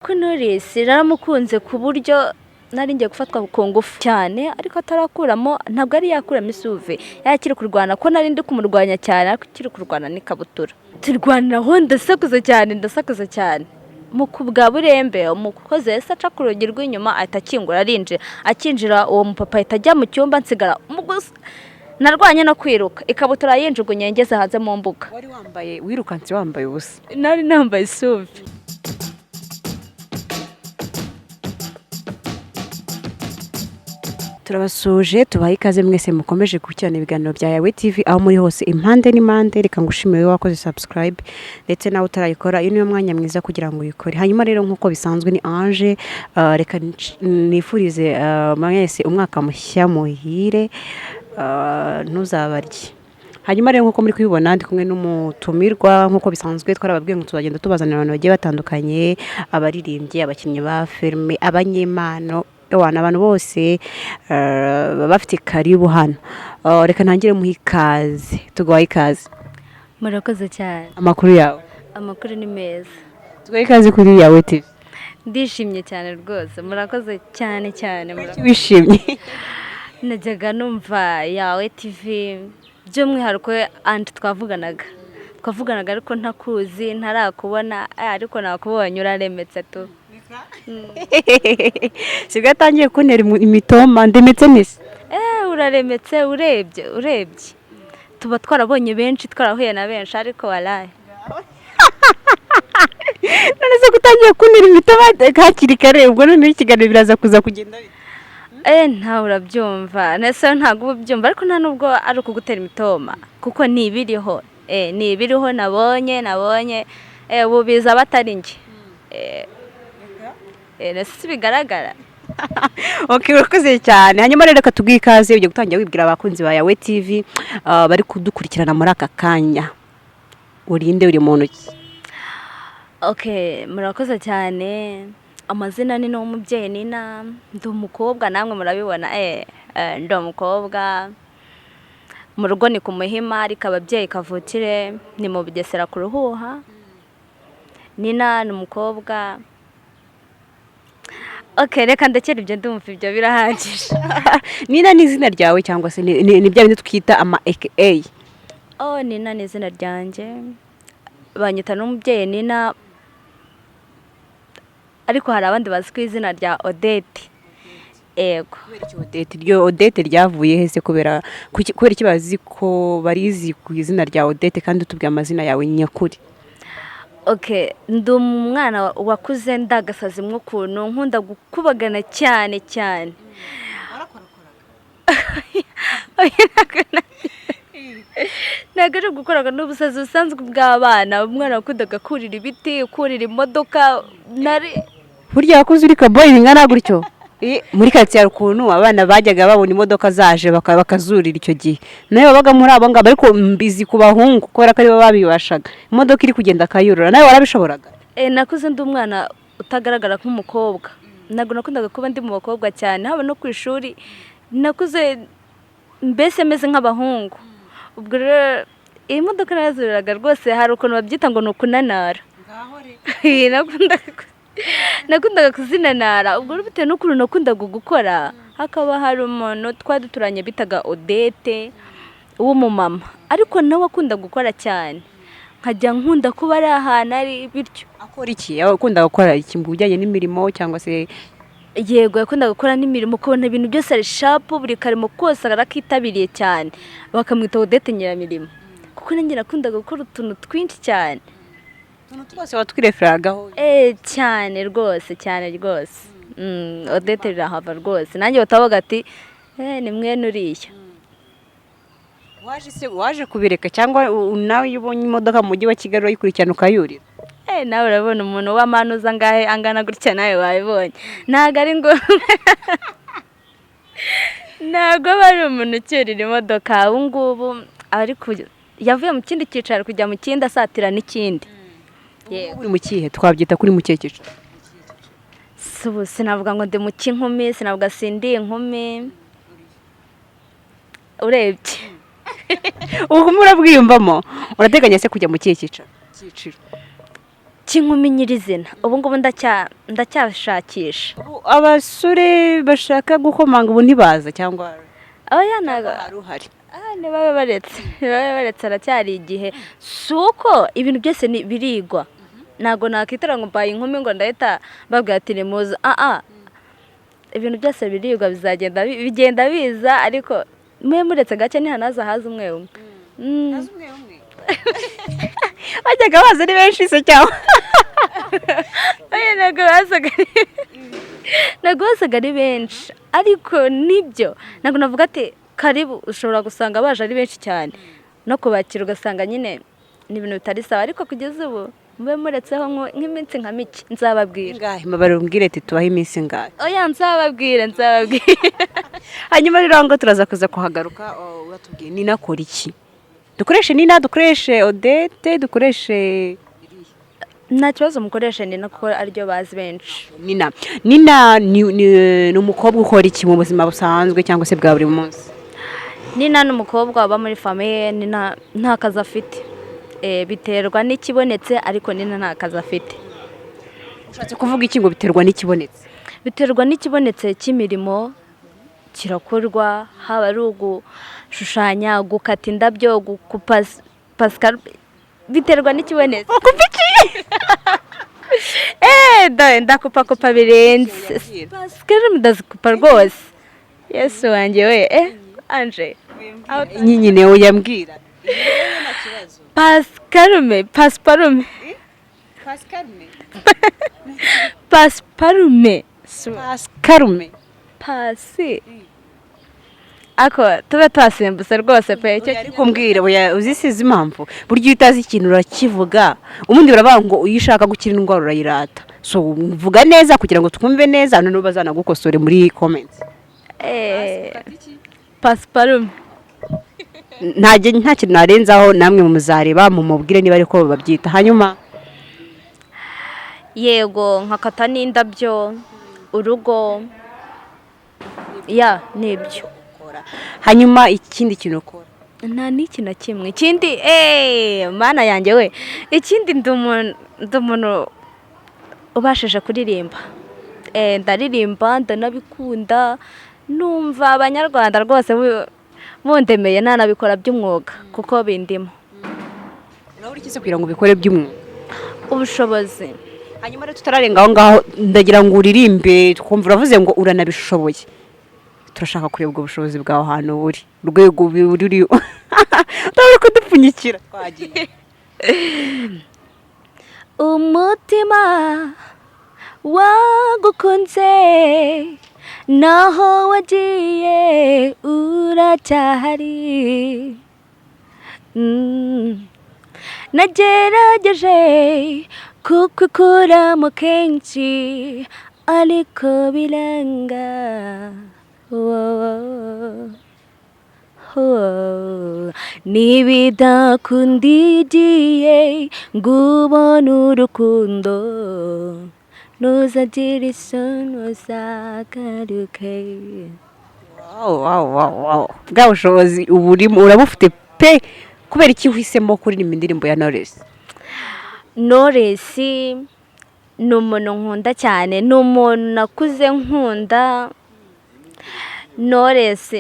Ko Knowless naramukunze ku buryo nari ngiye gufatwa ku ngufu cyane, ariko atarakuramo, ntabwo yari yakuramo isuve, yari akiri kurwana, ko nari ndi kumurwanya cyane, ariko akiri kurwana n'ikabutura turwaniraho. Ndasakuza cyane, ndasakuza cyane mu bwa burembe. Umukozi yahise aca ku rugi rw'inyuma, ahita akingura, arinjira. Akinjira, uwo mupapa ahita ajya mu cyumba, nsigara narwanye no kwiruka, ikabutura yinjugunye ngeze hanze mu mbuga. Wari wambaye, wirukanse wambaye ubusa? Nari nambaye isuve. Turabasuje, tubaha ikaze mwese mukomeje gukurikirana ibiganiro bya Yawe TV aho muri hose, impande n'impande. Reka ngushimire wowe wakoze subscribe, ndetse nawe utarayikora, uyu niwo mwanya mwiza kugira ngo uyikore. Hanyuma rero, nk'uko bisanzwe, ni Ange. Reka nifurize mwese umwaka mushya muhire, ntuzabarye. Hanyuma rero, nk'uko muri kubibona, ndi kumwe n'umutumirwa. Nk'uko bisanzwe, twarababwiye ngo tuzagenda tubazanira abantu bagiye batandukanye: abaririmbyi, abakinnyi ba filime, abanyempano, ewana abantu bose baba bafite karibu hano. Reka ntangire muhe ikaze. Tuguhaye ikaze. Murakoze cyane. Amakuru yawe? Amakuru ni meza. Tuguhaye ikaze kuri Yawe TV. Ndishimye cyane rwose, murakoze cyane cyane, murakoze. Wishimye? Najyaga numva Yawe TV, by'umwihariko anti twavuganaga, ariko ntakuzi, ntarakubona, ariko nakubonye, uraremetse tu. Sibwo atangiye kuntera imitoma, ndemetse nese. Uraremetse, urebye tuba twarabonye benshi, twarahuye na benshi, ariko waraye. None se ko utangiye kuntera imitoma hakiri kare, ubwo noneho ikiganiro biraza kuza kugenda bite? Ntawe urabyumva nese, ntabwo uba ubyumva, ariko nta nubwo ari ukugutera imitoma, kuko ni ibiriho, ni ibiriho nabonye, ubu biza batari njye, nese si bigaragara? Ok, urakoze cyane. Hanyuma rero, reka tuguhe ikaze, ugiye gutangira wibwira abakunzi ba Yawe TV bari kudukurikirana muri aka kanya. Urinde, uri muntu ki? Ok, murakoze cyane. Amazina ni n'umubyeyi Nina, ndi umukobwa, namwe murabibona, ndi umukobwa. Mu rugo ni ku Muhima, ariko ababyeyi kavukire ni mu Bugesera ku Ruhuha. Nina ni umukobwa. Ok, reka ndekere ibyo, ndumva ibyo birahagije. Nina ni izina ryawe cyangwa se ni bya bindi twita ama aka? Oh, Nina ni izina ryanjye, banyita n'umubyeyi Nina, ariko hari abandi bazi ku izina rya Odette, ego. Kubera iki Odette? Iryo Odette ryavuye he se? Kubera iki bazi ko barizi ku izina rya Odette kandi utubwiye amazina yawe nyakuri? Ok, ndi umwana wakuze ndagasazi ukuntu, nkunda gukubagana cyane cyane. Oya, ntabwo ari ugukoraga, n'ubusazi busanzwe bw'abana. Umwana wakundaga kurira ibiti, kurira imodoka, nari Burya wakuze uri kaboyi bingana gutyo? Muri karitsiye hari ukuntu abana bajyaga babona imodoka zaje bakazurira. Icyo gihe nawe wabaga muri abo ngabo? Ariko mbizi ku bahungu, kubera ko aribo babibashaga, imodoka iri kugenda akayurura. Nawe warabishoboraga? Nakuze ndi umwana utagaragara nk'umukobwa. Ntabwo nakundaga kuba ndi mu bakobwa cyane, haba no ku ishuri. Nakuze mbese meze nk'abahungu. Ubwo rero iyi modoka narazuriraga rwose, hari ukuntu babyita ngo ni ukunanara. Nakundaga kuzinanara. Ubwo rero, bitewe n'ukuntu nakundaga gukora, hakaba hari umuntu twari duturanye bitaga Odette w'umumama, ariko nawe akunda gukora cyane, nkajya nkunda kuba ari ahantu ari bityo. Akora iki? Akunda gukora iki mu bijyanye n'imirimo cyangwa se? Yego, yakundaga gukora n'imirimo, ukabona ibintu byose ari sharp, buri karimo kose arakitabiriye cyane. Bakamwita Odette Nyiramirimo, kuko nanjye nakundaga gukora utuntu twinshi cyane. Utuntu twose watwireferagaho? Cyane rwose, cyane rwose. Odette rirahava rwose, nanjye batavuga ati ni mwene uriya. Waje se, waje kubireka, cyangwa nawe iyo ubonye imodoka mu mujyi wa Kigali urayikurikirana ukayurira? Nawe urabona umuntu w'amanuza angahe angana gutya, nawe wabibonye, ntabwo ari ngombwa, ntabwo aba ari umuntu ucyurira imodoka. Ubu ngubu yavuye mu kindi cyicaro ari kujya mu kindi, asatira n'ikindi. Yego. Uri mu kihe? Twabyita kuri mu kihe cyiciro? Si ubu sinavuga ngo ndi mu cy'inkumi, sinavuga sindi inkumi, urebye. Ubu urabwiyumvamo? Urateganya se kujya mu kihe cyiciro? Cy'inkumi nyirizina, ubu ngubu ndacyashakisha. Ubu abasore bashaka gukomanga ubu ntibaza cyangwa? Oya, ntabwo. Hari uhari? Ah, ntibabe baretse, ntibabe baretse, aracyari igihe. Si uko ibintu byose birigwa, ntabwo nakitara ngo mbaye inkumi ngo ndahita mbabwira ati nimuze. Ah, ibintu byose birigwa, bizagenda bigenda biza, ariko mwe muretse gake, nihanaza haza umwe umwe. Bajyaga baza ari benshi se cyangwa? Oya, ntabwo bazaga ari benshi, ariko nibyo, ntabwo navuga ati karibu. Ushobora gusanga baje ari benshi cyane, no kubakira ugasanga nyine ni ibintu bitari sawa, ariko kugeza ubu mube muretseho nk'iminsi nka mike, nzababwira. Ingahe? Mbabarira umbwire ati tubahe iminsi ingahe? Oya, nzababwira, nzababwira. Hanyuma rero aho ngaho turaza kuza kuhagaruka. Oh, uratubwiye Nina akora iki? Dukoreshe Nina, dukoreshe Odette, dukoreshe? Nta kibazo, mukoreshe Nina kuko ariryo bazi benshi. Nina ni umukobwa ukora iki mu buzima busanzwe cyangwa se bwa buri munsi? Nina ni umukobwa uba muri famille. Nina nta kazi afite. Biterwa n'ikibonetse, ariko Nina nta kazi afite. Ushatse kuvuga iki ngo biterwa n'ikibonetse? Biterwa n'ikibonetse cy'imirimo kirakorwa, haba ari ugushushanya, gukata indabyo, gukupa pascal, biterwa n'ikibonetse. Ukupa iki? Eee, ndakupakupa birenze. Pascal ndazikupa rwose, Yesu wanjye we! Anje. Nyine uyambwira. Pascalume, pasiparume, pasiparume. Pascarume. Pasi ako tube twasimbutse rwose pe icyo. Ariko mbwira, oya, uzisize impamvu burya iyo utazi ikintu urakivuga. Ubundi baravuga ngo iyo ushaka gukira indwara urayirata. So vuga neza kugira ngo twumve neza, noneho bazanagukosore muri comments. Pasiparume. Nta kintu narenzaho, namwe muzareba mumubwire niba ariko babyita. Hanyuma? Yego, nkakata n'indabyo, urugo, ya, nibyo. Hanyuma ikindi kintu ukora? Nta n'iki na kimwe ikindi. Eee, mana yanjye we! Ikindi, ndi umuntu ubashije kuririmba. Ndaririmba, ndanabikunda. Numva Abanyarwanda rwose bundemeye ntanabikora by'umwuga kuko bindimo. Urabura iki se kugira ngo ubikore by'umwuga? Ubushobozi. Hanyuma rero tutararenga aho ngaho, ndagira ngo uririmbe twumva. Uravuze ngo uranabishoboye, turashaka kureba ubwo bushobozi bwawe ahantu buri, urwego buriho, utabura kudupfunyikira. Twagiye. Umutima wagukunze, naho wagiye uracyahari. Nagerageje kukukuramo kenshi ariko biranga. Oh. Oh. Nibidakundigiye ngo ubone urukundo, ntuzagire isoni, uzagaruke. Wow. Bwa bushobozi uba urimo urabufite pe. Kubera iki uhisemo kuririmba indirimbo ya Knowless? Knowless ni umuntu nkunda cyane, ni umuntu nakuze nkunda. Knowless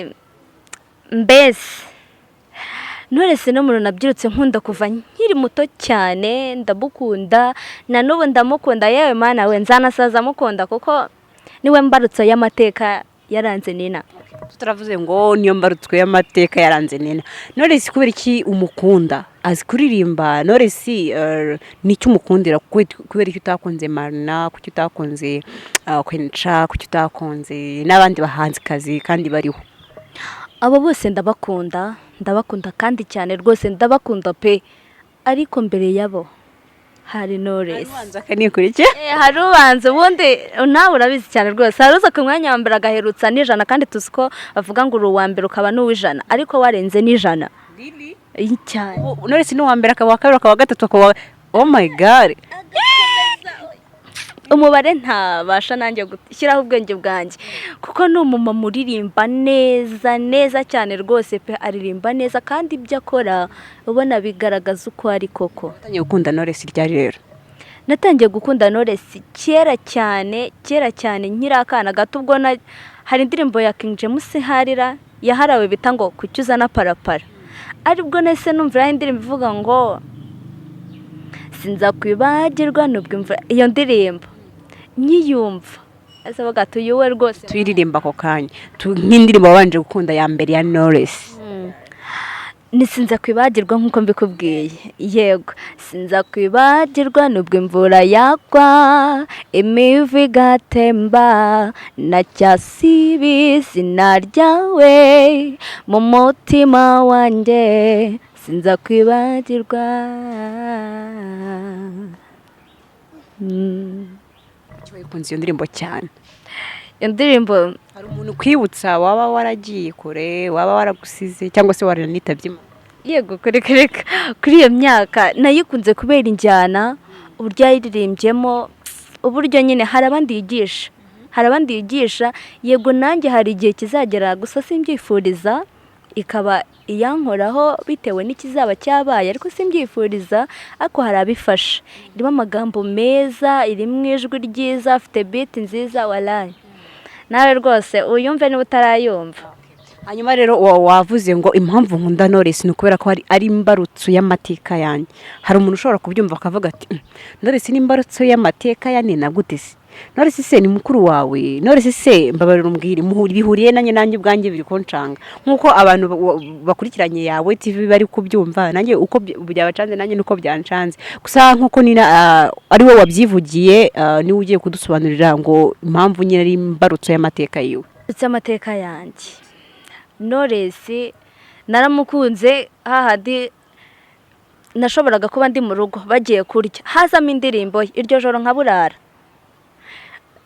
mbese, Knowless ni umuntu nabyirutse nkunda kuva nkiri muto cyane. Ndamukunda na n'ubu ndamukunda. Yewe mana we, nzanasaza mukunda kuko niwe mbarutso y'amateka yaranze Nina. Turavuze ngo niyo mbarutso y'amateka yaranze Nina. Knowless, kubera iki umukunda? Azi kuririmba Knowless? Nicyo umukundira? Kubera iki utakunze Marina? Kuki utakunze Queen Cha? Kuki utakunze n'abandi bahanzikazi kandi bariho? Abo bose ndabakunda, ndabakunda kandi cyane rwose, ndabakunda pe, ariko mbere yabo hari Knowless. Ubanza akanikurikira. Hari ubanza ubundi, nawe urabizi cyane rwose. Hari uza ku mwanya wa mbere agaherutsa n'ijana, kandi tuzi ko bavuga ngo uri uwa mbere ukaba n'uw'ijana, ariko warenze n'ijana. Cyane. Knowless ni uwa mbere, akaba uwa kabiri, akaba uwa gatatu, akaba, oh my God! Umubare ntabasha nanjye gushyiraho ubwenge bwanjye, kuko ni umumama uririmba neza neza cyane rwose pe. Aririmba neza kandi ibyo akora ubona bigaragaza uko ari koko. Watangiye gukunda Knowless ryari rero? Natangiye gukunda Knowless kera cyane, kera cyane, nkiri akana gato. Ubwo hari indirimbo ya King James harira yaharawe bita ngo "Kuki uzana parapara", aribwo nahise numviraho indirimbo ivuga ngo "Sinza kwibagirwa nubwo imvura". Iyo ndirimbo nkiyumva ese bavuga ati "Uyu we rwose". Tuyiririmba ako kanya, nk'indirimbo wabanje gukunda ya mbere ya Knowless. Ni "Sinza kwibagirwa" nk'uko mbikubwiye. Yego, sinza kwibagirwa nubwo imvura yagwa, imivu igatemba, na cyasiba izina ryawe mu mutima wanjye, sinza kwibagirwa. Kuki wayikunze iyo ndirimbo cyane? Iyo ndirimbo Hari umuntu ukwibutsa waba waragiye kure, waba waragusize, cyangwa se waranitabye Imana? Yego, reka reka, kuri iyo myaka nayikunze kubera injyana, uburyo yayiririmbyemo, uburyo nyine hari abandi yigisha, hari abandi yigisha. Yego, nanjye hari igihe kizagera, gusa simbyifuriza, ikaba iyankoraho bitewe n'ikizaba cyabaye, ariko simbyifuriza. Ariko hari abifasha. Irimo amagambo meza, irimo ijwi ryiza, afite beat nziza, warayi nawe rwose uyumve niba utarayumva. Hanyuma rero wavuze ngo impamvu nkunda Knowless ni ukubera ko ari imbarutso y'amateka yanjye. Hari umuntu ushobora kubyumva akavuga ati "Knowless ni imbarutso y'amateka ya Nina gute se? Knowless se ni mukuru wawe? Knowless se, mbabarira umbwire, bihuriye nanjye ubwanjye biri kuncanga?" Nk'uko abantu bakurikiranye Yawe TV bari kubyumva, nanjye uko byabacanze, nanjye nuko byancanze. Gusa nk'uko Nina ari we wabyivugiye, niwe ugiye kudusobanurira ngo impamvu nyine ari imbarutso y'amateka yiwe. Ndetse amateka yanjye, Knowless naramukunze hahandi nashoboraga kuba ndi mu rugo bagiye kurya, hazamo indirimbo ye, iryo joro nkaburara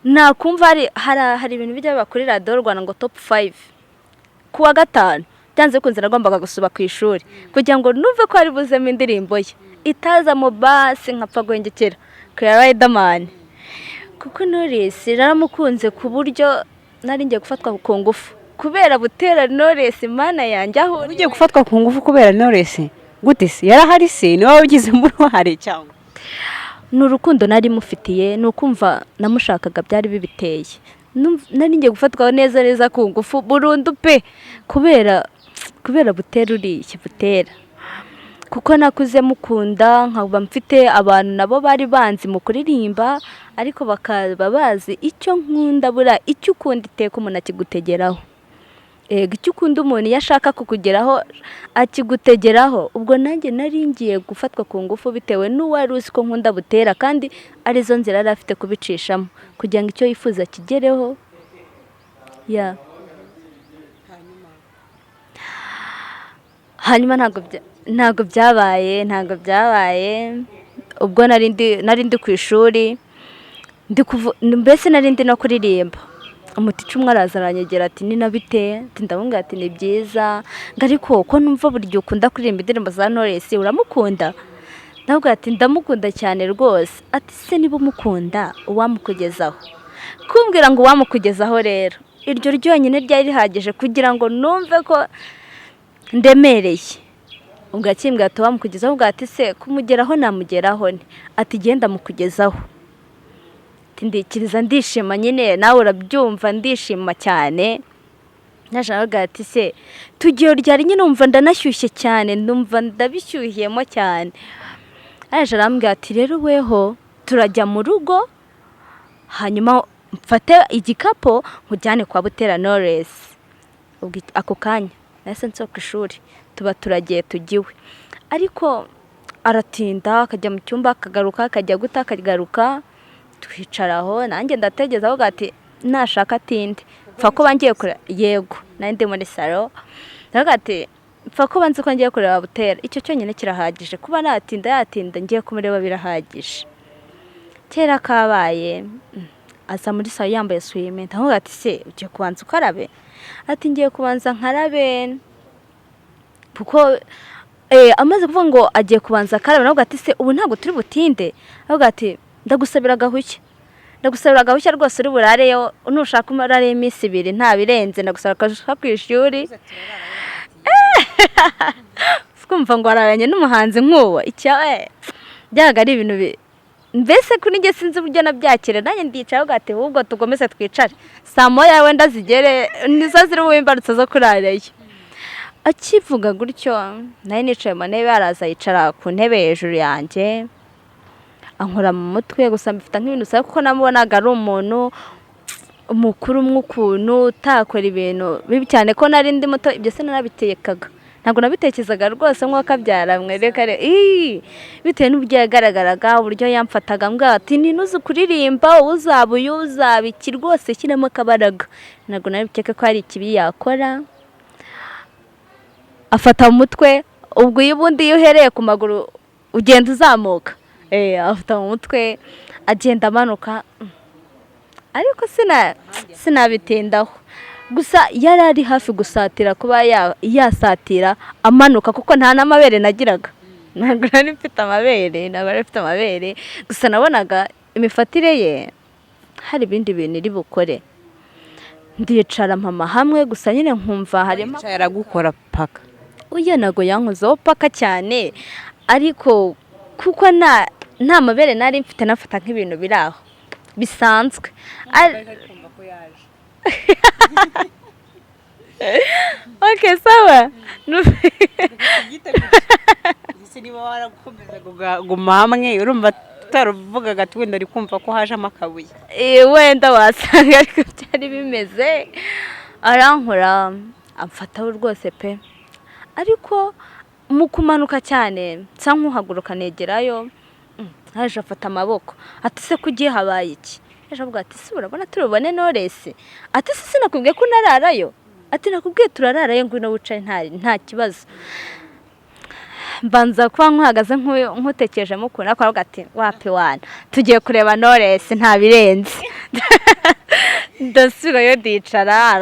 nakumva hari ibintu bijya biba kuri Radiyo Rwanda ngo top 5 ku wa gatanu. Byanze bikunze nagombaga gusuba ku ishuri kugira ngo numve ko hari buzemo indirimbo ye. Itazamo basi nkapfa guhengekera ku ya Riderman, kuko Knowless naramukunze ku buryo nari ngiye gufatwa ku ngufu kubera Butera Knowless. Mana yanjye, aho Ugiye gufatwa ku ngufu kubera Knowless gute se? Yarahari se? Niwe wabigizemo uruhare cyangwa? Ni urukundo nari mufitiye, ni ukumva namushakaga byari bibiteye. Nari ngiye gufatwa neza neza ku ngufu burundu pe, kubera Butera, uriya Butera, kuko nakuze mukunda, nkaba mfite abantu nabo bari banzi mu kuririmba, ariko bakaba bazi icyo nkunda. Buriya icyo ukunda iteka umuntu akigutegeraho. Ego, icyo ukunda umuntu iyo ashaka kukugeraho akigutegeraho. Ubwo nanjye nari ngiye gufatwa ku ngufu bitewe n'uwari uzi ko nkunda Butera, kandi arizo nzira yari afite kubicishamo kugira ngo icyo yifuza akigereho ya. Hanyuma ntabwo byabaye. Ubwo nari ndi ku ishuri, mbese nari ndi no kuririmba, umutica umwe araza aranyegera ati "Nina, bite?" Ati, ndamubwira ati "Ni byiza." Ngo "Ariko ko numva buri gihe ukunda kuririmba indirimbo za Knowless, uramukunda?" Ndamubwira ati "Ndamukunda cyane rwose." Ati "Se niba umukunda, uwamukugezaho?" Kumbwira ngo uwamukugezaho rero, iryo ryonyine ryari rihagije kugira ngo numve ko ndemereye. Ubwo akimbwira ati "Wamukugezaho", ubwo ati "Se kumugeraho namugeraho ne?" Ati "Genda mukugezaho." Ati ndikiriza, ndishima nyine, nawe urabyumva, ndishima cyane. Nashakaga ati "Se tugiye ryari?" Nyine numva ndanashyushye cyane, numva ndabishyuhiyemo cyane. Araje arambwira ati "Rero weho turajya mu rugo, hanyuma mfate igikapu nkujyane kwa Butera Knowless." Ubwo ako kanya nahise nsohoka ishuri, tuba turagiye tujya iwe, ariko aratinda, akajya mu cyumba akagaruka, akajya guta akagaruka. Twicara aho, nanjye ndategereza, avuga ati "Nashaka atinde, pfa kuba ngiye kureba." Yego, nari ndi muri salo, ndavuga ati "Pfa kuba nzi ko ngiye kureba Butera, icyo cyonyine kirahagije. Kuba natinda yatinda, ngiye kumureba birahagije." Kera kabaye, aza muri salo yambaye swime. Ndavuga ati "Se ugiye kubanza ukarabe?" Ati "Ngiye kubanza nkarabe." Kuko amaze kuvuga ngo agiye kubanza akarabe, navuga ati "Se ubu ntabwo turi butinde?" Avuga ati "Ndagusabira agahushya, ndagusabira agahushya rwose, uri burareyo, nushaka umarareyo iminsi 2 nta birenze, ndagusaba agahushya ku ishuri." Twumva ngo araranye n'umuhanzi nk'uwo, icya byabaga ari ibintu Mbese kuri njye sinzi uburyo nabyakira, nanjye ndicara, avuga ati: "Ahubwo tugomeze twicare, saa moya wenda zigere, nizo ziri bube imbarutso zo kurarayo." Akivuga gutyo, nari nicaye mu ntebe, araza yicara ku ntebe hejuru yanjye, ankora mu mutwe. Gusa mbifata nk'ibintu usaba, kuko namubonaga ari umuntu mukuru mw'ukuntu utakora ibintu bibi cyane, ko nari ndi muto. Ibyo se narabitekaga? Ntabwo nabitekerezaga rwose nk'uko abyara mwereka. Bitewe n'uburyo yagaragaraga, uburyo yamfataga, mbwa ati: "Ntinuzi kuririmba, uzaba uyu, uzaba iki, rwose shyiramo akabaraga." Ntabwo nabikeka ko hari ikibi yakora. Afata mu mutwe, ubwo iyo ubundi iyo uhereye ku maguru ugenda uzamuka, afata mu mutwe agenda amanuka, ariko sinabitindaho. Gusa yari ari hafi gusatira, kuba yasatira amanuka, kuko nta n'amabere nagiraga, ntabwo nari mfite amabere, ntabwo nari mfite amabere. Gusa nabonaga imifatire ye hari ibindi bintu iri bukore. Ndicara mpama hamwe gusa nyine nkumva harimo Yicaye aragukora paka? Uya, ntabwo yankozeho paka cyane, ariko kuko nta mabere nari mfite, nafata nk'ibintu biri aho bisanzwe. Ok, sawa. Ese niba warakomeza guma hamwe, urumva tutaruvugaga ati wenda ari kumva ko hajemo akabuye? Wenda wasanga ariko byari bimeze. Arankora, amfataho rwose pe, ariko mu kumanuka cyane nsa nk'uhaguruka negerayo. Haje afata amaboko, ati: "Se ko ugiye, habaye iki?" Yaje avuga ati: "Se urabona turi bubone Knowless?" Ati: "Se sinakubwiye ko unararayo?" Ati: "Nakubwiye turararayo, ngwino wicare, nta kibazo." Mbanza kuba nkuhagaze nkutekerejemo ukuntu, ariko aravuga ati: "Wapi wana, tugiye kureba Knowless, nta birenze." Ndasubirayo ndicara,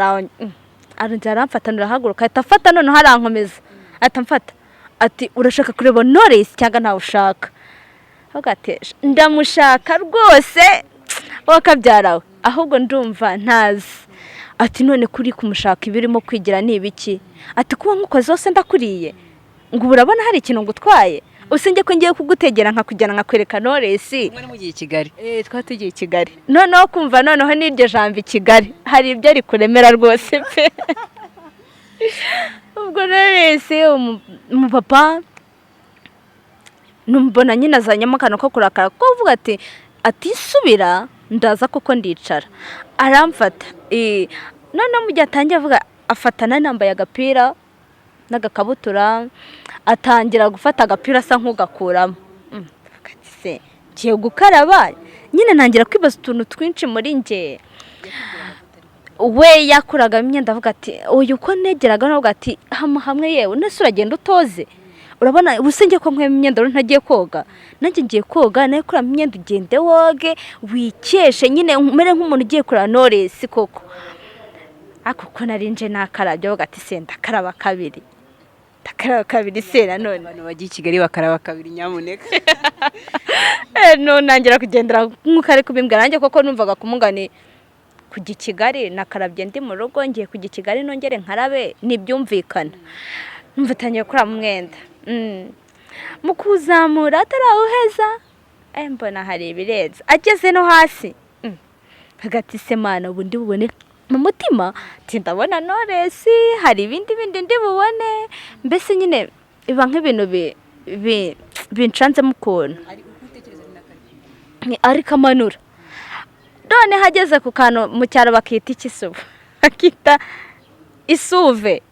arongera aramfata, ndarahaguruka, ahita afata, noneho arankomeza, ahita amfata, ati: "Urashaka kureba Knowless cyangwa ntawe ushaka?" Avuga ati: "Ndamushaka rwose wakabyarawe, ahubwo ndumva ntazi." Ati: "None kuri kumushaka ibirimo kwigira ni ibiki?" Ati: "Kuba nkukoze hose ndakuriye, ngo ubu urabona hari ikintu ngutwaye? Usibye ko ngiye kugutegera nkakujyana nkakwereka Knowless." Mwari mugiye i Kigali? Eh, twari tugiye i Kigali. Noneho kumva noneho n'iryo jambo i Kigali hari ibyo ari kuremera rwose pe. Ubwo Knowless, umupapa mbona nyine azanyemo akantu ko kurakara, kuko avuga ati atisubira ndaza koko. Ndicara, aramfata. Noneho mu gihe atangiye avuga, afatana, nambaye agapira n'agakabutura, atangira gufata agapira asa nk'ugakuramo. Ndavuga ati: "Se ngiye gukaraba?" Nyine ntangira kwibaza utuntu twinshi muri njye. We yakuragamo imyenda, avuga ati uyu uko negeraga, navuga ati: "Hama hamwe yewe, nese uragenda utoze? Urabona ubuse njye ko nkwema imyenda, rero ntagiye koga? Nanjye ngiye koga, nawe kuramo imyenda ugende woge wikeshe, nyine umere nk'umuntu ugiye kureba Knowless koko." Ariko ko nari nje nakarabye, avuga ati: "Se ndakaraba kabiri, ndakaraba kabiri se nanone?" Abantu bagiye i Kigali bakaraba kabiri, nyamuneka. No ntangira kugendera nk'uko ari kubimbwira nanjye, koko numvaga kumungani kujya i Kigali nakarabye ndi mu rugo, ngiye kujya i Kigali nongere nkarabe, ntibyumvikana. Numva atangiye kuramo umwenda. Mu kuwuzamura atarawuheza, mbona hari ibirenze, ageze no hasi. Hagati se mana, ubu ndi bubone mu mutima ati ndabona Knowless, hari ibindi bindi ndi bubone? Mbese nyine biba nk'ibintu bincanzemo ukuntu. Ariko amanura, none hageze ku kantu mu cyaro bakita ikisubu, bakita isuve.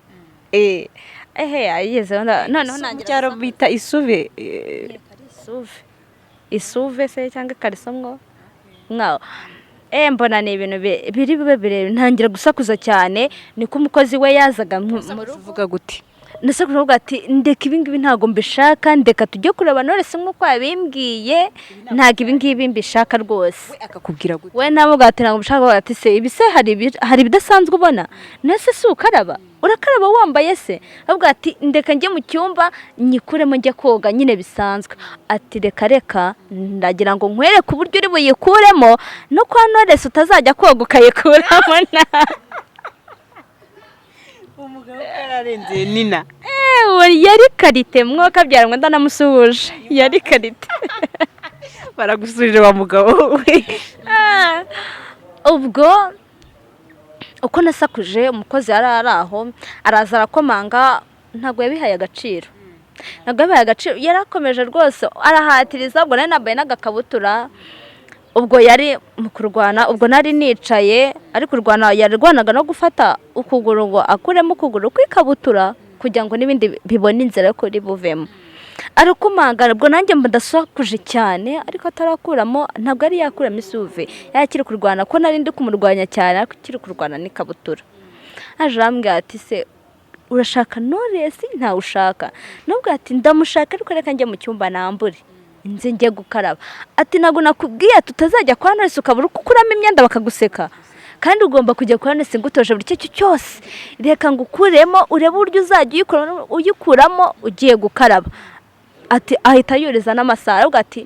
Ehe, ayigezeho noneho Mu ntangira cyaro bita isuve? Isuve, isuve se cyangwa ikariso mwo mwawo. Mbona ni ibintu biri bube birebire, ntangira gusakuza cyane. Niko umukozi we yazaga mu rugo. Uvuga gute? Ndetse kuvuga ati: "Ndeka, ibi ngibi ntabwo mbishaka, ndeka tujye kureba Knowless nk'uko yabimbwiye, ntabwo ibi ngibi mbishaka rwose." We akakubwira gute? We nawe ati: "Ntabwo mbishaka." Ati: "Se ibi se hari ibidasanzwe ubona? Nese si ukaraba, urakaraba wambaye se?" Avuga ati: "Ndeka njye mu cyumba nyikuremo njye koga nyine bisanzwe." Ati: "Reka reka, ndagira ngo nkwereke uburyo uri buyikuremo, no kwa Knowless utazajya koga ukayikuramo nabi." Umugabo yararenze nina. Ewe, yari qualité, mwaka byara ngo ndanamusuhuje, yari qualité. Baragusubije wa mugabo we. Ah, ubwo uko nasakuje, umukozi yari ari aho, araza arakomanga. Ntabwo yabihaye agaciro, ntabwo yabihaye agaciro. Yarakomeje rwose arahatiriza. Ubwo nari nambaye n'agakabutura. Ubwo yari mu kurwana, ubwo nari nicaye ari kurwana, yarwanaga no gufata ukuguru ngo akuremo ukuguru kw'ikabutura kugira ngo n'ibindi bibone inzira yo kuri buvemo. Arakomanga, ubwo nanjye mba ndasakuje cyane, ariko atarakuramo, ntabwo yari yakuramo isuve, yari akiri kurwana ko nari ndi kumurwanya cyane, ariko akiri kurwana n'ikabutura. Aje arambwira ati: "Se urashaka Knowless, ntawe ushaka?" Nubwo ati: "Ndamushaka, ariko reka njye mu cyumba nambure nze njye gukaraba." Ati: "Ntabwo nakubwiye tutazajya kwa Knowless ukabura uko ukuramo imyenda bakaguseka? Kandi ugomba kujya kwa Knowless ngutoje buri icyo cyose. Reka ngukuremo urebe uburyo uzajya uyikuramo ugiye gukaraba." Ati ahita yuriza n'amasaha, aravuga ati: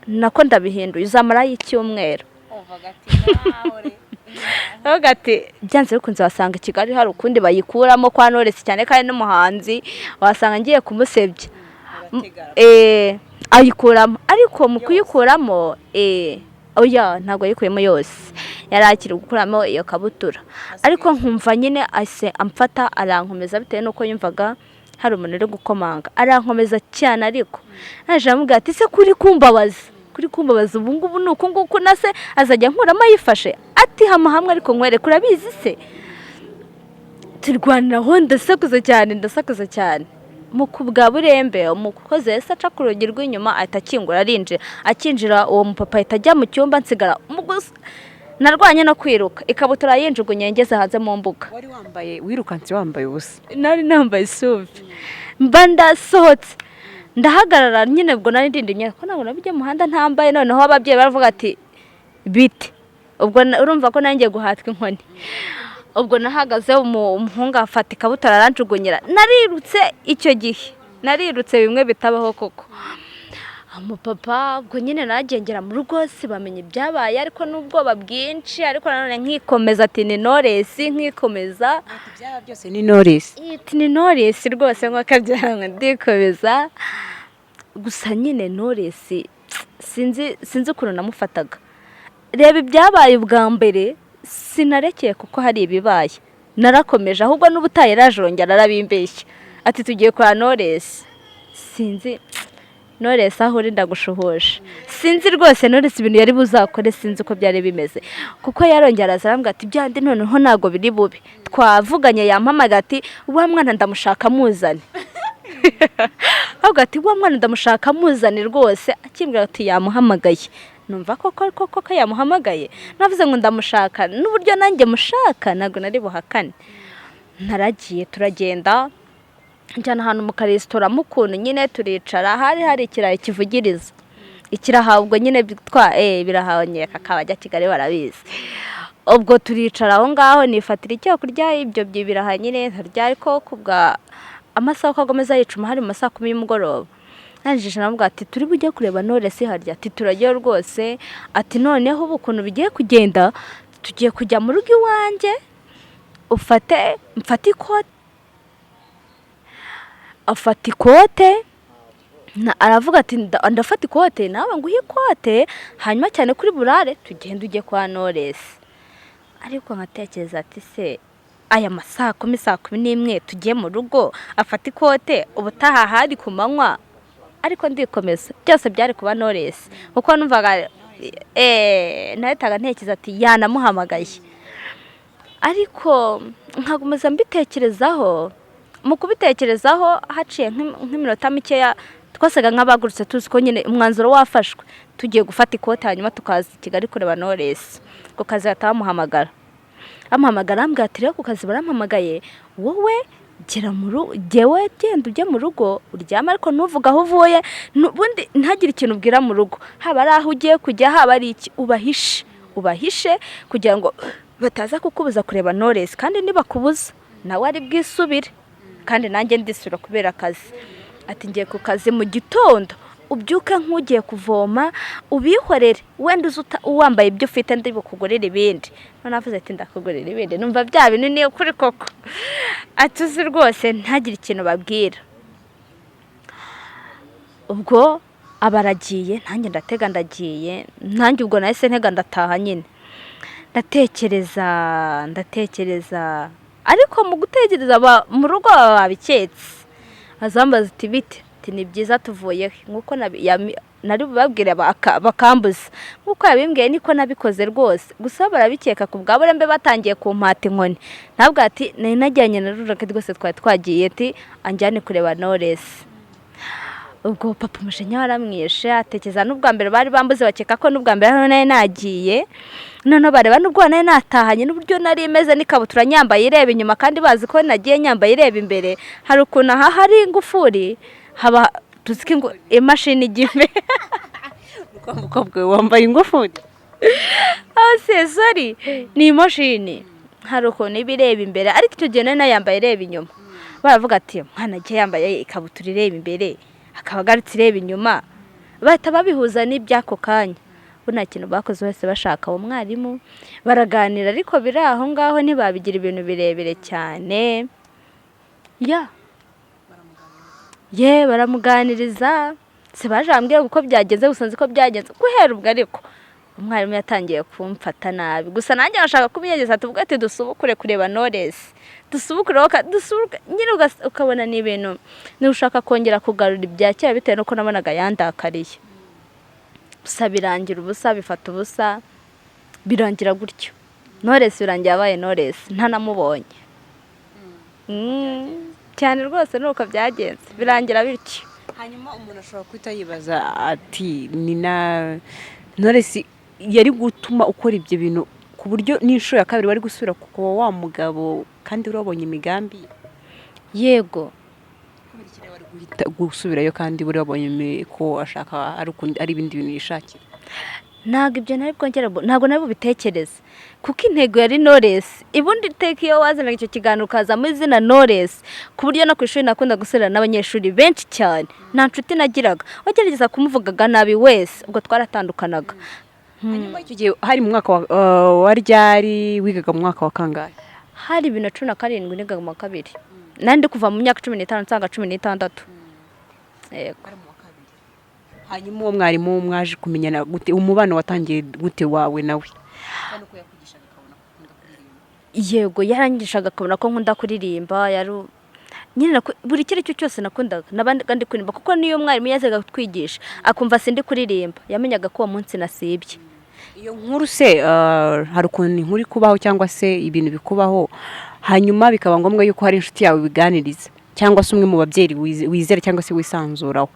"Nako ndabihinduye, uzamarayo icyumweru." Aravuga ati: "Byanze bikunze wasanga i Kigali hari ukundi bayikuramo kwa Knowless cyane, kandi n'umuhanzi wasanga ngiye kumusebya." Ayikuramo, ariko mu kuyikuramo, oya, ntabwo yayikuyemo yose, yari akiri gukuramo iyo kabutura. Ariko nkumva nyine ahise amfata arankomeza, bitewe n'uko yumvaga hari umuntu uri gukomanga, arankomeza cyane. Ariko naje aramubwira ati: "Se kuri kumbabaza, kuri kumbabaza ubu ngubu ni uku nguku, na se azajya nkuramo ayifashe?" Ati: "Hama hamwe ariko nkwereke, urabizi se?" Turwaniraho, ndasakuza cyane, ndasakuza cyane. Mu kubwa burembe, umukozi yahise aca ku rugi rw'inyuma, ahita akingura arinjira. Akinjira, uwo mupapa ahita ajya mu cyumba, nsigara narwanye no kwiruka, ikabutura yinjugunye ngeze hanze mu mbuga. Wari wambaye, wirukanse wambaye ubusa? Nari nambaye isuve. Mba ndasohotse, ndahagarara nyine. Ubwo nari ndinda imyenda ko ntabwo nabijya mu muhanda ntambaye. Noneho ababyeyi baravuga ati: "Bite?" Ubwo urumva ko nanjye guhatwa inkoni. Ubwo nahagaze, umuhungu afata ikabutura aranjugunyira. Narirutse icyo gihe, narirutse bimwe bitabaho koko. Umupapa ubwo nyine nagengera mu rugo, bamenya ibyabaye, ariko n'ubwoba bwinshi, ariko nanone nkikomeza ati: "Ni Knowless." Nkikomeza. Byaba byose ni Knowless. Iti: "Ni Knowless rwose." Nk'akabyanga ndikomeza gusa nyine. Knowless sinzi ukuntu namufataga. Reba ibyabaye ubwa mbere, sinarekeye kuko hari ibibaye, narakomeje. Ahubwo n'ubutaha yaraje arongera arabimbeshya ati: "Tugiye kwa Knowless." Sinzi Knowless aho uri, ndagushuhuje. Sinzi rwose Knowless ibintu yari buzakore, sinzi uko byari bimeze, kuko yarongera araza arambwira ati: "Byandi noneho ntabwo biri bube, twavuganye, yampamagaye ati: 'Wa mwana ndamushaka muzane.'" Ahubwo ati: "Wa mwana ndamushaka muzane rwose." Akimbwira ati yamuhamagaye, numva koko koko ko yamuhamagaye. Navuze ngo ndamushaka n'uburyo nanjye mushaka, ntabwo nari buhakane. Naragiye, turagenda, njyana ahantu mu karesitora ukuntu nyine turicara, hari hari ikirayi kivugiriza ikiraha. Ubwo nyine twa biraha kakabajya Kigali barabizi. Ubwo turicara aho ngaho, nifatira icyo kurya, ibyo biraha nyine ntarya. Ariko kubwa amasaha uko agomeza yicuma, hari mu masaha 10 y'umugoroba, narangije navuga ati: "Turi bujye kureba Knowless harya?" Ati: "Turajyayo rwose." Ati: "Noneho ubu ukuntu bigiye kugenda, tugiye kujya mu rugo iwanjye, ufate mfate ikote." Afata ikote, aravuga ati: "Ndafata ikote nawe nguhe ikote, hanyuma cyane kuri burare tugende ujye kwa Knowless." Ariko nkatekereza ati: "Se aya masaa 10, saa 11 tugiye mu rugo afata ikote, ubutaha hari ku manywa?" Ariko ndikomeza, byose byari kuba Knowless, kuko numvaga nahitaga ntekereza ati yanamuhamagaye. Ariko nkakomeza mbitekerezaho. Mu kubitekerezaho, haciye nk'iminota mikeya, twasaga nk'abagurutse, tuzi ko nyine umwanzuro wafashwe, tugiye gufata ikote hanyuma tukaza i Kigali kureba Knowless. Ku kazi bahita bamuhamagara, bamuhamagara arambwira ati: "Rero ku kazi barampamagaye, wowe gera mu rugo, jyewe genda ujye mu rugo uryame, ariko ntuvuge aho uvuye, ubundi ntagire ikintu ubwira mu rugo, haba ari aho ugiye kujya, haba ari iki, ubahishe, ubahishe kugira ngo bataza kukubuza kureba Knowless, kandi nibakubuza nawe ari bwisubire, kandi nanjye ndisubira kubera akazi." Ati: "Ngiye ku kazi mu gitondo, ubyuke nk'ugiye kuvoma, ubihorere, wenda uze wambaye ibyo ufite, ndi bukugurire ibindi." None avuze ati: "Ndakugurira ibindi," numva bya bintu ni ukuri koko. Ati: "Uzi rwose ntagire ikintu babwira." Ubwo Aba aragiye, nanjye ndatega ndagiye, nanjye ubwo nahise ntega ndataha nyine. Ndatekereza, ndatekereza, ariko mu gutekereza mu rugo baba babiketse. Azambaza ati: "Bite?" Ati: "Ni byiza, tuvuye he?" Nk'uko nari bubabwire bakambuza, nk'uko yabimbwiye niko nabikoze rwose. Gusa barabikeka ku bwa burembe, batangiye kumpata inkoni. Ntabwo ati nari najyanye na Rurake rwose, twari twagiye, ati anjyane kureba Knowless. Ubwo papa umujinya waramwishe, atekereza n'ubwa mbere bari bambuze, bakeka ko n'ubwa mbere hano nari nagiye. Noneho bareba n'ubwo nari natahanye n'uburyo nari imeze n'ikabutura nyambaye ireba inyuma, kandi bazi ko nagiye nyambaye ireba imbere. Hari ukuntu aha hari ingufuri, haba tuzi ko imashini ijya imbere. Umukobwa wambaye ingufuri? Ah, sorry, ni imashini, hari ukuntu iba ireba imbere, ariko icyo gihe nari nayambaye ireba inyuma. Baravuga ati: "Mwana agiye yambaye ikabutura ireba imbere, akaba agarutse ireba inyuma." Bahita babihuza n'iby'ako kanya. Bo nta kintu bakoze, bose bashaka uwo mwarimu baraganira, ariko biri aho ngaho, ntibabigira ibintu birebire cyane. Ya ye, baramuganiriza, si baje bambwira uko byagenze, gusa nzi ko byagenze guhera ubwo. Ariko umwarimu yatangiye kumfata nabi, gusa nanjye nashaka kubiyegeza, tuvuga ati dusubukure kureba Knowless, dusubukure, dusubukure nyine, ukabona ni ibintu niba ushaka kongera kugarura ibya kera, bitewe n'uko nabonaga yandakariye. Gusa birangira ubusa, bifata ubusa, birangira gutyo. Knowless birangira abaye Knowless ntanamubonye. Cyane rwose ni uko byagenze, birangira bityo. Hanyuma umuntu ashobora guhita yibaza ati: "Ni na Knowless yari gutuma ukora ibyo bintu, ku buryo n'inshuro ya kabiri wari gusubira kuba wa mugabo kandi wabonye imigambi?" Yego. Wari guhita gusubirayo kandi buri wabonye ko ashaka ari ari ibindi bintu yishakira? Ntabwo ibyo nari bwongere, ntabwo nari bubitekereze, kuko intego yari Knowless. Ubundi iteka iyo wazanaga icyo kiganiro ukazamo izina Knowless, ku buryo no ku ishuri nakunda gusubirana n'abanyeshuri benshi cyane, nta nshuti nagiraga. Wagerageza kumuvugaga nabi wese, ubwo twaratandukanaga. Hanyuma icyo gihe hari mu mwaka wa ryari? Wigaga mu mwaka wa kangahe? Hari 2017, nigaga mu wa kabiri. Nari ndi kuva mu myaka 15 nsanga 16, yego. Hanyuma uwo mwarimu mwaje kumenyana gute? Umubano watangiye gute wawe nawe? Yego, yarangishaga akabona ko nkunda kuririmba. Yari nyine buri icyo ari cyo cyose nakundaga nabaga ndi kuririmba, kuko niyo mwarimu yazaga kutwigisha akumva sindi kuririmba, yamenyaga ko uwo munsi nasibye. Iyo nkuru se, hari ukuntu inkuru ikubaho cyangwa se ibintu bikubaho, hanyuma bikaba ngombwa yuko hari inshuti yawe ubiganiriza cyangwa se umwe mu babyeyi wizera cyangwa se wisanzuraho,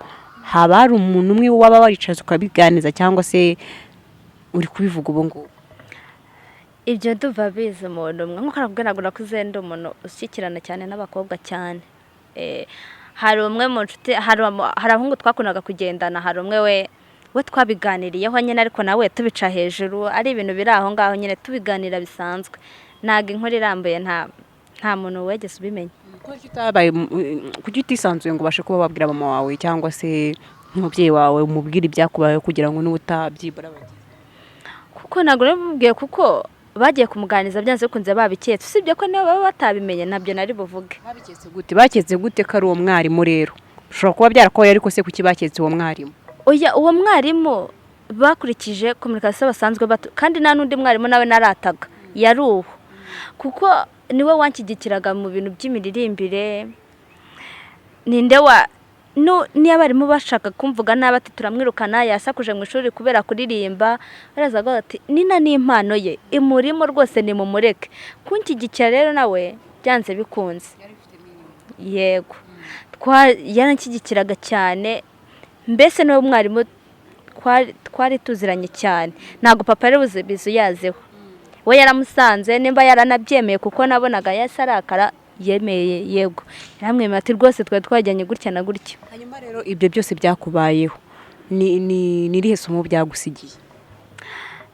haba hari umuntu umwe waba waricaza ukabiganiza, cyangwa se uri kubivuga ubu ngubu? Ibyo ndumva bizi umuntu umwe. Nk'uko nakubwiye, ntabwo nakuze ndi umuntu ushyikirana cyane n'abakobwa cyane. Hari umwe mu nshuti, hari abahungu twakundaga kugendana, hari umwe we twabiganiriyeho nyine, ariko nawe tubica hejuru, ari ibintu biri aho ngaho nyine, tubiganira bisanzwe. Ntabwo inkuru irambuye, nta muntu wegeze ubimenya. Kuki utabaye, kuki utisanzuye ngo ubashe kuba wabwira mama wawe cyangwa se nk'umubyeyi wawe, umubwire ibyakubayeho, kugira ngo n'ubutabyibura bagize? Kuko ntabwo nabimubwiye, kuko bagiye kumuganiriza byanze bikunze babiketse. Usibye ko niba baba batabimenye, ntabyo nari buvuge. Babiketse gute? Baketse gute ko ari uwo mwarimu? Rero ushobora kuba byarakoye, ariko se kuki baketse uwo mwarimu? Oya, uwo mwarimu bakurikije communication basanzwe bato, kandi nta n'undi mwarimu nawe narataga, yari uwo, kuko niwe wanshyigikiraga mu bintu by'imiririmbire. Ninde wa niyo abarimu bashaka kumvuga nabi, ati turamwirukana, yasakuje mu ishuri kubera kuririmba, baraza bavuga ati: "Nina ni impano ye imurimo rwose, nimumureke." Kunshyigikira rero nawe byanze bikunze, yego, yaranshyigikiraga cyane. Mbese niwe mwarimu twari tuziranye cyane. Ntabwo papa yari buze bizuyazeho, we yaramusanze, nimba yaranabyemeye, kuko nabonaga yahise arakara. Yemeye, yego, yaramwemeye, ati rwose twari twajyanye gutya na gutya. Hanyuma rero ibyo byose byakubayeho, ni irihe somo byagusigiye?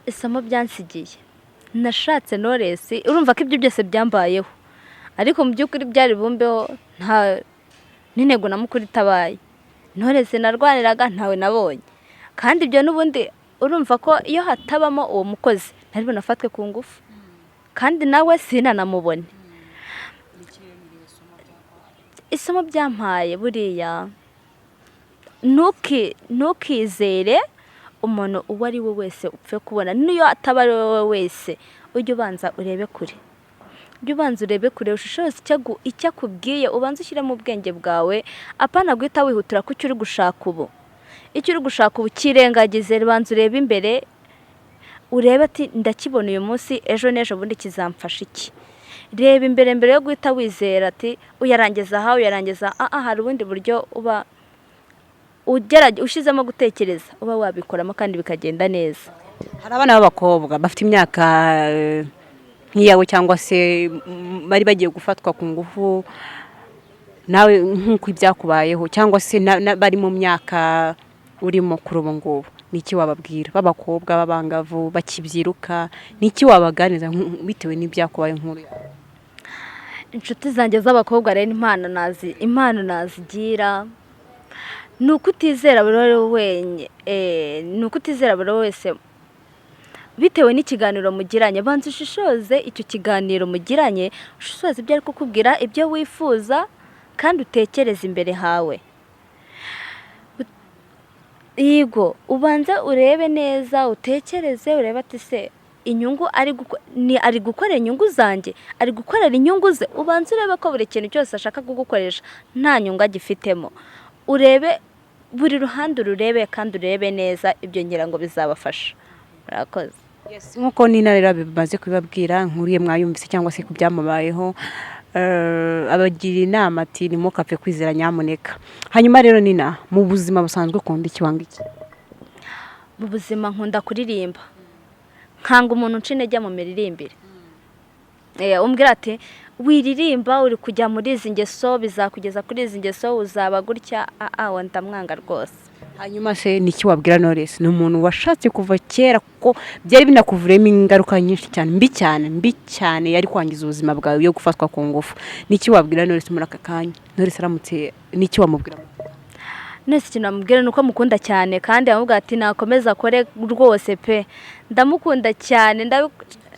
Isomo byansigiye, nashatse Knowless. Urumva ko ibyo byose byambayeho, ariko mu by'ukuri byari bumbeho nta n'intego na mukuru itabaye. Knowless narwaniraga ntawe nabonye, kandi ibyo n'ubundi urumva ko iyo hatabamo uwo mukozi ntari bunafatwe ku ngufu, kandi nawe sinanamubone. Isomo byampaye buriya Ntukizere umuntu uwo ari we wese upfe kubona, niyo ataba ari wowe wese. Ujye ubanza urebe kure, ujye ubanza urebe kure, ushishoze icyo akubwiye, ubanze ushyire mu bwenge bwawe, apana guhita wihutira ku cyo uri gushaka ubu. Icyo uri gushaka ubu kirengagize, banza urebe imbere, urebe ati: "Ndakibona uyu munsi, ejo n'ejo bundi kizamfasha iki?" Reba imbere mbere yo guhita wizera ati uyarangiza aha, uyarangiza aha. Hari ubundi buryo uba ushyizemo gutekereza, uba wabikoramo kandi bikagenda neza. Hari abana b'abakobwa bafite imyaka nk'iyawe cyangwa se bari bagiye gufatwa ku ngufu nawe nk'uko ibyakubayeho, cyangwa se bari mu myaka urimo kuri ubu ngubu. Ni iki wababwira, b'abakobwa b'abangavu bakibyiruka? Ni iki wabaganiriza bitewe n'ibyakubaye, nkuru yawe? Inshuti zanjye z'abakobwa rero, impano nazigira ni ukutizera buri wenyine, ni ukutizera buri wese bitewe n'ikiganiro mugiranye. Banza ushishoze icyo kiganiro mugiranye, ushishoze ibyo ari kukubwira, ibyo wifuza, kandi utekereze imbere hawe. Yego, ubanze urebe neza, utekereze, urebe ati: "Se inyungu ari ni ari gukorera inyungu zanjye, ari gukorera inyungu ze?" Ubanze urebe ko buri kintu cyose ashaka kugukoresha nta nyungu agifitemo. Urebe buri ruhande, ururebe kandi urebe neza. Ibyo ngira ngo bizabafasha. Murakoze. Nk'uko Nina rero bimaze kubibabwira, nkuriye mwayumvise cyangwa se ku byamubayeho, abagira inama ati: "Ntimukapfe kwizera nyamuneka." Hanyuma rero Nina, mu buzima busanzwe ukunda iki, wanga iki? Mu buzima nkunda kuririmba, nkanga umuntu unca intege mu miririmbire. Umbwira ati: "Wiririmba, uri kujya muri izi ngeso, bizakugeza kuri izi ngeso, uzaba gutya." Aho ndamwanga rwose. Hanyuma se ni iki wabwira Knowless? Ni umuntu washatse kuva kera, kuko byari binakuvuremo ingaruka nyinshi cyane, mbi cyane, mbi cyane, yari kwangiza ubuzima bwawe, yo gufatwa ku ngufu. Ni iki wabwira Knowless muri aka kanya? Knowless aramutse, ni iki wamubwira? Nese ikintu namubwira ni uko mukunda cyane, kandi yamubwira ati nakomeza akore rwose pe. Ndamukunda cyane,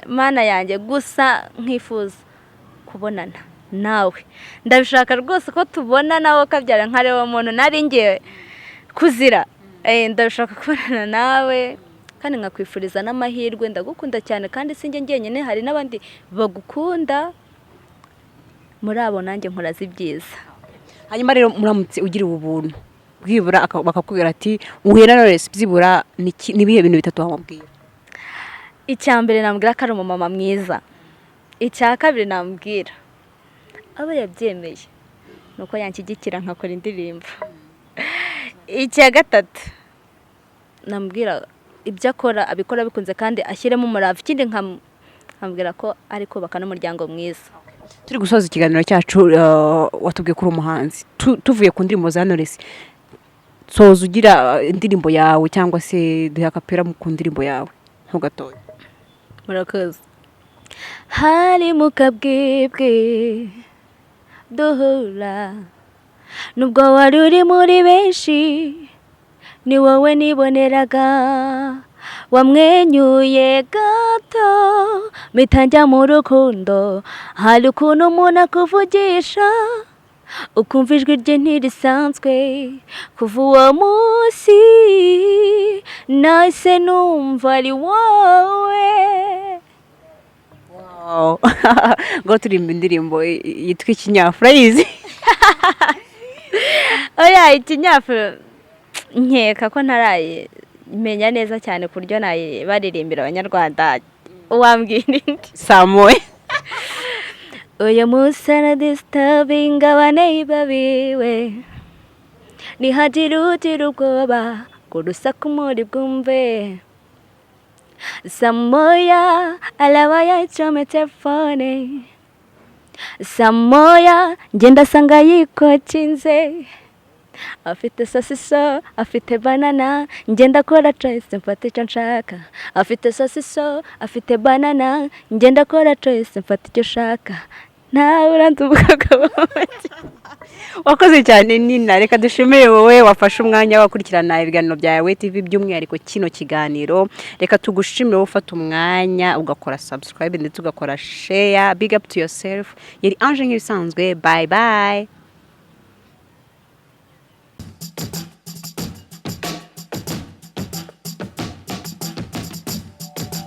Mana yanjye. Gusa nkifuza kubonana nawe, ndabishaka rwose ko tubona nawe kabyara, nkareba umuntu nari ngiye kuzira. Ndabishaka kubonana nawe kandi nkakwifuriza n'amahirwe. Ndagukunda cyane, kandi si njye njyenyine, hari n'abandi bagukunda. Muri abo nanjye nkuraza ibyiza. Hanyuma rero, muramutse ugira ubu buntu bwibura bakakubwira ati uhuye na Knowless, byibura ni ibihe bintu bitatu wamubwira? Icya mbere namubwira ko ari umumama mwiza. Icya kabiri namubwira, aba yabyemeye, ni uko yanshyigikira nkakora indirimbo. Icya gatatu namubwira, ibyo akora abikora bikunze kandi ashyiremo umurava. Ikindi nkamubwira ko ari kubaka n'umuryango mwiza. Turi gusoza ikiganiro cyacu, watubwiye ko uri umuhanzi. Tuvuye ku ndirimbo za Knowless, soza ugira indirimbo yawe cyangwa se duhe akapera ku ndirimbo yawe ho gatoya. Murakoze. Hari mu kabwibwi duhura, nubwo wari uri muri benshi, ni wowe niboneraga. Wamwenyuye gato mpita njya mu rukundo. Hari ukuntu umuntu akuvugisha ukumva ijwi rye ntirisanzwe. Kuva uwo munsi nahise numva ari wowe. Wow. Ngo turirimba indirimbo yitwa Ikinyafura, urayizi? Oya, ikinyafura nkeka ko ntarayimenya neza cyane ku buryo nayibaririmbira Abanyarwanda. Wambwira indi? Samoye. Uyu munsi aradisturbinga abaneighbor biwe, nihagira ugira ubwoba ngo urusaku muri bwumve. Saa 1 alaba yacometse phone, saa 1 ngenda asanga yikokinze, afite sosiso, afite banana. Ngenda akora choice, mfata icyo nshaka. Afite sosiso, afite banana, ngenda akora choice, mfata icyo ushaka. Nawe uranze umukobwa. Wakoze cyane Nina. Reka dushimire wowe wafashe umwanya wakurikirana ibiganiro bya Yawe TV, by'umwihariko kino kiganiro. Reka tugushimire wowe ufata umwanya ugakora subscribe ndetse ugakora share. Big up to yourself. Yari Ange nk'ibisanzwe. Bye bye.